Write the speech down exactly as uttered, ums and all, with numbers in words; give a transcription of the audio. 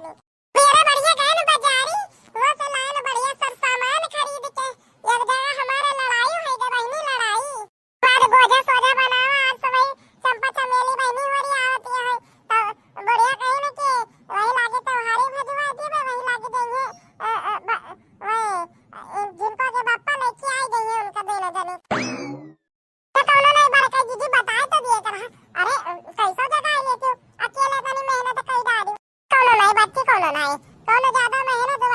मेरा बढ़िया गए न बाजारी, वो से लाए न बढ़िया सब सामान खरीद के। एक जगह हमारा लड़ाई होइ गए बहिनी, लड़ाई। बाद गोजा सोजा बनावा, आज सब वही चंपा चमेली बहिनी हो रही आवत है। तो बुढ़िया कहे न कि वही लागे त्योहारी भजवा देबे, वही लागे देंगे, अ, अ, ब-, वही, अ, जिनको के बापा लेके आई देंगे उनका देना जाने। तो कौनो नहीं बड़का दीदी बताए तो दिए कर, हाँ। अरे, कैसो जगह आई लेती हूँ, अकेले तनी मेहनत कई डाली। कौनो नहीं बच्ची, कौनो नहीं, कौनो ज्यादा मेहनत